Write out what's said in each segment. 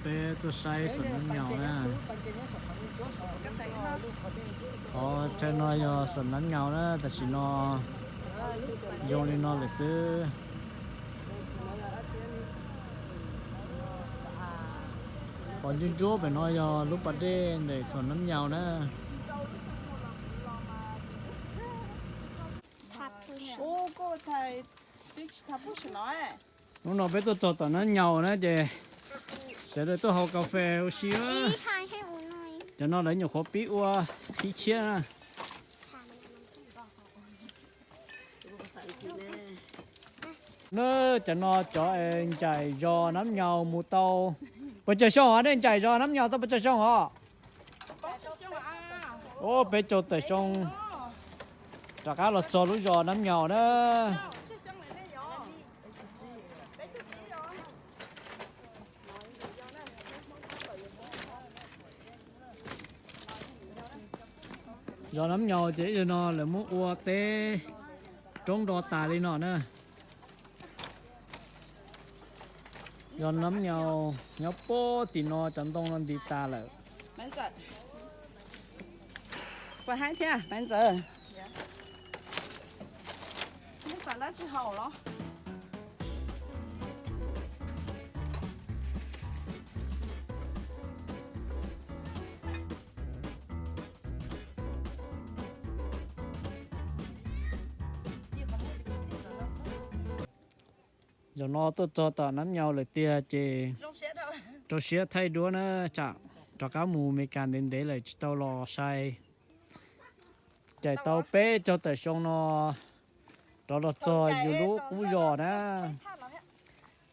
Peb tuaj saib saum Nab Nyaus na. Qhov chaw no yog saum Nab Nyaus na, tam sim no zoo li no lawm xwb. Qhov ntsuab ntsuab pem no yog lub pas dej ntawm saum Nab Nyaus na. Hnub no peb tuaj txog tom Nab Nyaus na ces sawv daws tuaj haus kas fes ua si. Cov no lawv nyuam qhuav pib ua qhib tshiab na. Na, cov no cov ncaim zos Nab Nyaus mus tau pes tsawg xyoo os? Nej ncaim zos Nab Nyaus tau pes tsawg xyoo os? Ua peb caug tawm xyoo rov qab los txog lub zos Nab Nyaus na. Zos Nab Nyaus ces ib zaug no lawv muab ua teb roob nro tas li no na. Zos Nab Nyaus nyob puag tim no cov ntoo no nti tas lawm. Zaum no tuaj txog tom Nab Nyaus lawm tiag ces rau siab thaij duab na, tsam rov qab mus Meskas ntev ntev lawm tsis tau los sai. Ncaim tau peb caug tawm xyoo no rov los txog yus lub qub zos na.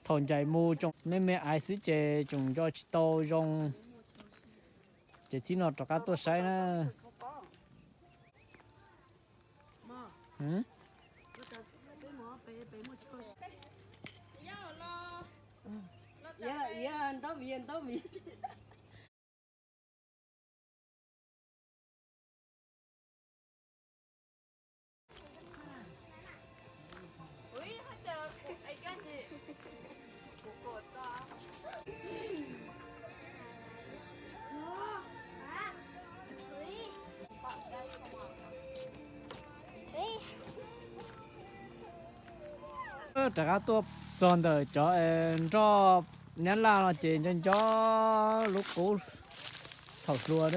Thaum ncaim mus tsoom me me aiv xwb ces tsoom nco tsis tau zoo, ces thib no rov qab tuaj saib na. Rov qab tuaj txog ntawm cov nroj Nyab Laj no ces nco nco lub qub thaum hluas,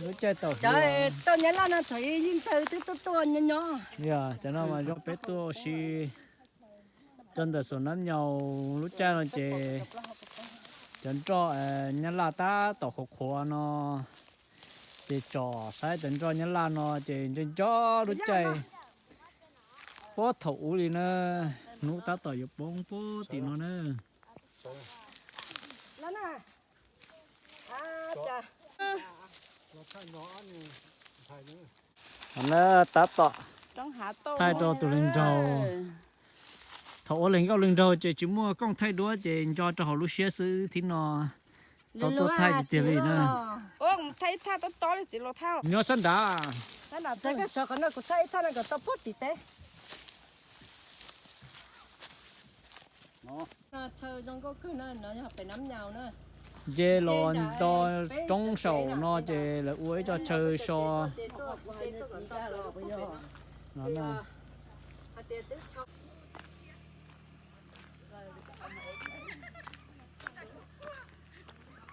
lub caij thaum hluas. Tau Nyab Laj no thaum yeej ntxawg twb tuaj tuaj nyob nyob. Yog cov no mas zoo peb tuaj ua si txog ntawm saum Nab Nyaus lub caij no ces cov nroj Nyab Laj tab tom qhuav qhuav no ces tsom saib cov nroj Nyab Laj no ces nco nco lub caij puag thaum ub li na, hnub tab tom yuav poob puag tim no na. Tab tom thaij rau tus hluas nraug. Thaum ua hluas nkauj hluas nraug ces tsis muaj kooj thaij duab ces nco rau hauv lub siab xwb, thib no tau tuaj thaij tiag tiag li na. Nyob sab nrad. Nce los nto roob saum no ces lawv ua ib co chaw so.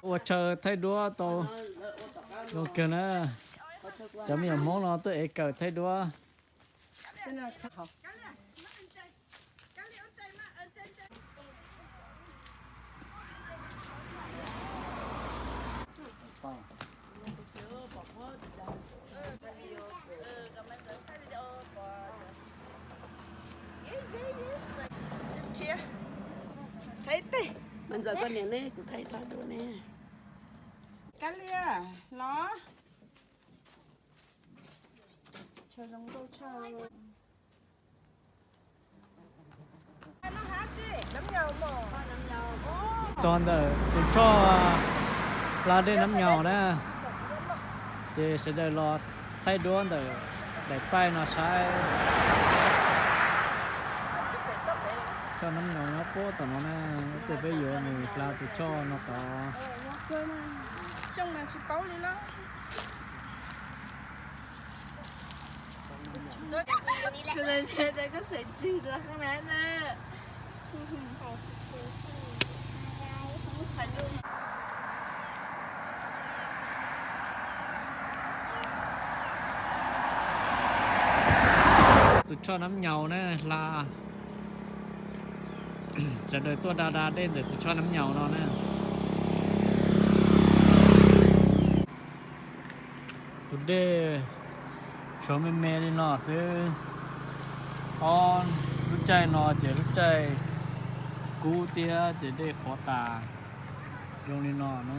Ua chaw thaij duab tau zoo kawg na. Cov me nyuam Hmoob no tuaj ev kawm thaij duab. Thaij teg, mas ntxawm koj niam ne, kuv thaij thaij duab ne. Kab Lias los. Txog ntawm tus nroj hla dej Nab Nyaus na, ces sawv daws los thaij duab ntawm daim paij no saib. Choj nab nyoos nyob puag tom no na, tej peb yuav mus hla tus choj no tod. Tus choj nab nyoos na hla, sawv daws tuaj da da dej ntawm tus choj nab nyoos no na. Tus dej tshuav me me li no xwb. Ob lub caij no ces lub caij kub thiab ces dej qhuav tas zoo li no na.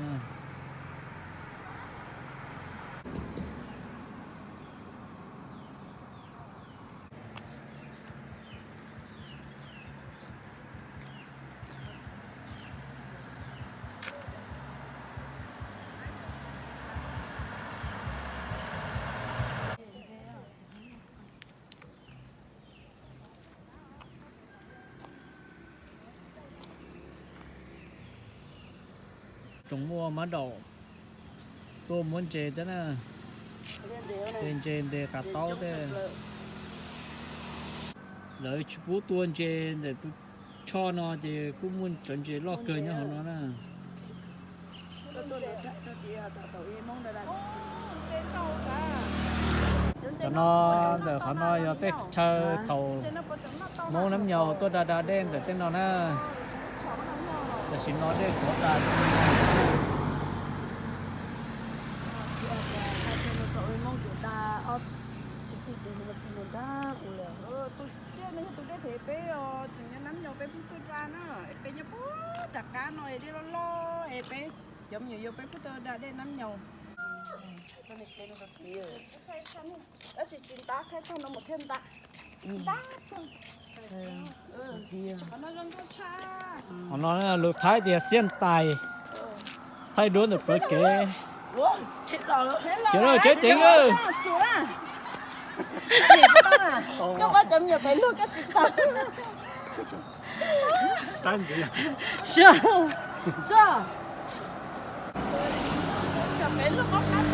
Tsoom muaj mab daum tuaj muab ntses thiab na. Tej ntses ntes qav taub tej. Lawv tsis pub tua ntses ntawm tus choj no ces kuj muaj cov ntses loj kawg nyob hauv no na. Cov no, ntawm qhov no yog tej chaw thaum Hmoob nab nyoos tuaj da da dej ntawm tej no na. Tam sim no dej qhuav tas. Tus dej no yog tus dej thev peb os, tseem yog nab nyoos peb pheej tuaj da na. Es peb nyob puag nram qab no es dej loj loj es peb cov me nyuam yaus peb pheej tuaj da dej nab nyoos. Tab sis tsis ntab, thaij tag no mus thiaj ntab. Ntab. Qhov no zoo nkauj tshaj. Qhov no lus Thaib tias xiaj ntais, thaij duab ntawm plawv kev. Ces lawv tsev ceev. Koj muab cov me nyuam pem luag koj tsis tau. Sab ntxiv. Sab. Sab. Cov pem luag qab qab